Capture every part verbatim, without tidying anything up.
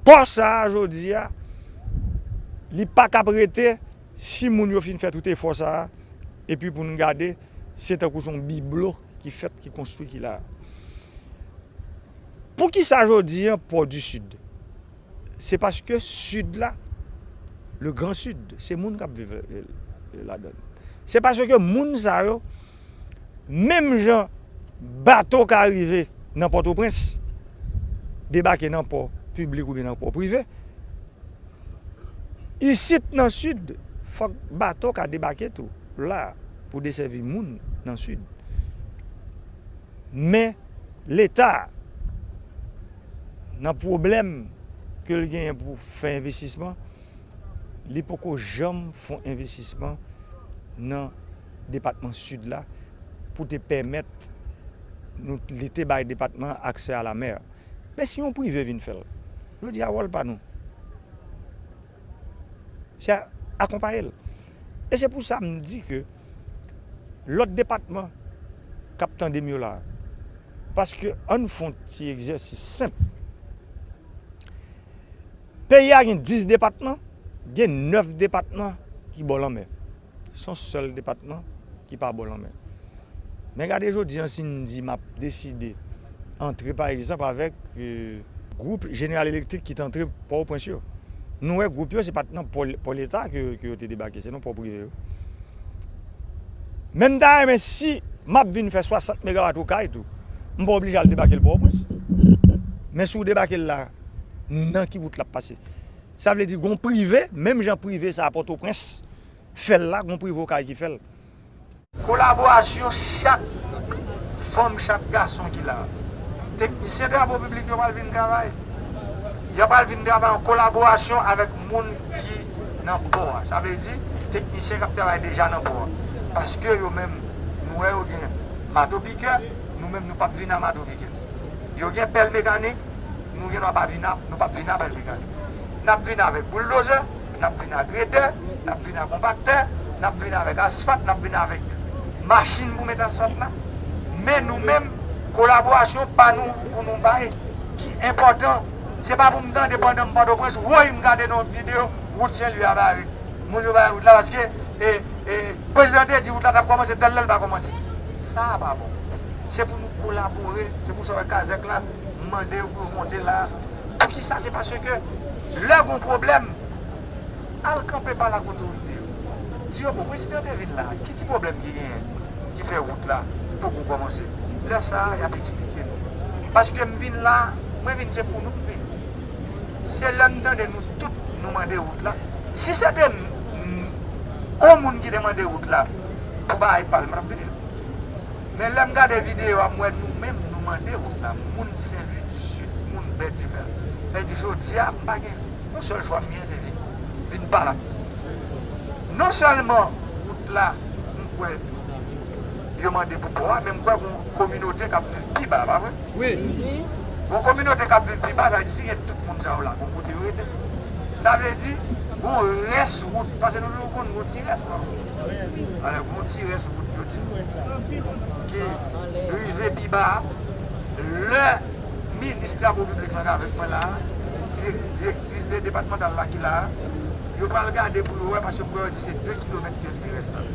Pò sa a, jodi a, li pa kab rete si moun yo fin fè tout efò sa a, epi pou n gade, se tankou se yon biblo ki fèt, ki konstwi, ki la a. Poukisa jodi a Pò di Sid? Se paske Sid la, le Grand Sud, se moun k ap viv, eh, ladan l. Se paske moun sa yo, menm jan bato ka rive nan Pòtoprens, debake nan pò piblik oubyen nan pò prive, isit nan Sid, fòk bato ka debake tou la pou desèvi moun nan Sid. Men Leta, nan pwoblèm ke l genyen pou fè envestisman, li poko janm fè yon envestisman nan depatman Sid la pou te pèmèt nou, li te bay depatman an aksè a lamè. Men si yon prive vin fè l, jodi a wòl pa nou, se akonpaye l. E se pou sa m di ke lòt depatman k ap tande m yo la, paske ann fè yon ti egzèsis senp. Peyi a gen dis depatman, gen nèf depatman ki bò lanmè. Se yon sèl depatman ki pa bò lanmè. Men gade jodi a, si n di m ap deside antre, pa egzanp, avèk, eh, gwoup General Electric ki t antre Pòtoprens yo. Nou wè gwoup yo, se pa t nan pò, pò Leta ke, ke yo te debake, se nan pò prive yo. Men m ta renmen si m ap vin fè swasant megawat Okay tou, m pa oblije al debake l Pòtoprens. Men si w debake l la, nan ki wout l ap pase? Sa vle di, gon prive, menm jan prive sa a Pòtoprens fè l la, gon prive Okay ki fè l. Kolaborasyon chak fanm, chak gason ki la. Teknisyen Travo Piblik yo pral vin travay. Yo pral vin travay an kolaborasyon avèk moun ki nan pò a. Sa vle di, teknisyen k ap travay deja nan pò a. Paske yo menm, nou wè yo gen mato pikè, nou menm nou p ap vin a mato pikè. Yo gen pèl mekanik, nou gen dwa pa vin a, nou p ap vin a pèl mekanik. N ap vin avèk bouldozè, n ap vin a gredè, n ap vin a konpaktè, n ap vin avèk asfalt, n ap vin avèk machin pou met asfalt la. Men nou menm, kolaborasyon pa nou pou nou bay ki enpòtan. Se pa pou m tande pandan m Pòtoprens, woy, m gade nan yon videyo, wout Sen Lwi a bare. Moun yo bay wout la paske, e, e, prezidan te di wout la t ap kòmanse tèl lè, l pa kòmanse. Sa a pa bon. Se pou nou kolabore, se pou sa w wè Kazèk la mande yo pou yo monte la. Poukisa? Se paske lè gon pwoblèm, al kanpe pale ak otorite yo. Di yo, bon, prezidan te vin la, ki ti pwoblèm ki genyen ki fè wout la poko kòmanse? Lè sa a, y ap eksplike nou. Paske m vin la, mwen vin se pou nou m vin. Se lè m tande nou tout nou mande wout la. Si se te m, m, yon moun ki te mande wout la pou bagay pa l, m t ap vini. Men lè m gade videyo a, m wè nou menm nou mande wout la. Moun Sen Lwi di Sid, moun Bè di Mèl. Sa vle di jodi a, m pa gen yon sèl chwa m gen, se vin, vin pale ak nou. Non sèlman wout la, m kwè yo mande pou pò a, men m kwè gon kominote k ap viv pi ba, pa vre? Wi. Gon kominote k ap viv pi ba, sa vle di si gen tout moun sa yo la, gon kote yo rete. Sa vle di, gon rès wout, paske nou toujou konn gon ti rès, non? Alò, gon ti rès wout, yo di, ki rive pi ba a. Lè minis Travo Piblik la k avèk mwen la a, dirèk-, dirèktris de depatmantal la ki la a, yo pral gade pou yo wè, paske m kwè yo di se de kilomèt ke l te rès la.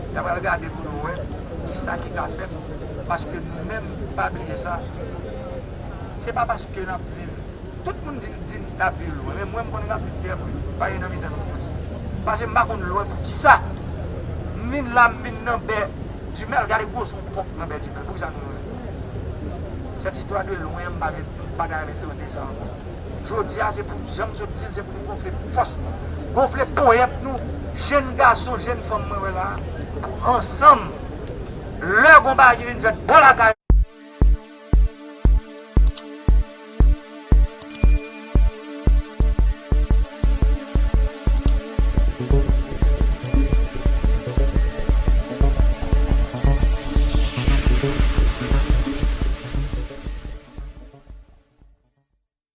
Y ap pral gade pou yo wè kisa ki ka fèt, paske nou menm, pa bliye sa, se pa paske n ap viv, tout moun di, di n ap viv lwen, men mwen, m konnen n ap viv trè pre, pa gen nan mitan nou soti. Paske m pa konn lwen poukisa. M vin la, m vin nan Bè di Mèl, gade gwoson pòp nan Bè di Mèl, poukisa nou lwen? Cette histoire de lwen, m pa vle, m pa ta renmen tande sa ankò. Jodi a, se pou, jan m sot di l, se pou nou gonfle fòs nou, gonfle ponyèt nou, jèn gason, jèn fanm mwen wè la a, pou ansanm, lè gon bagay ki vin fèt bò lakay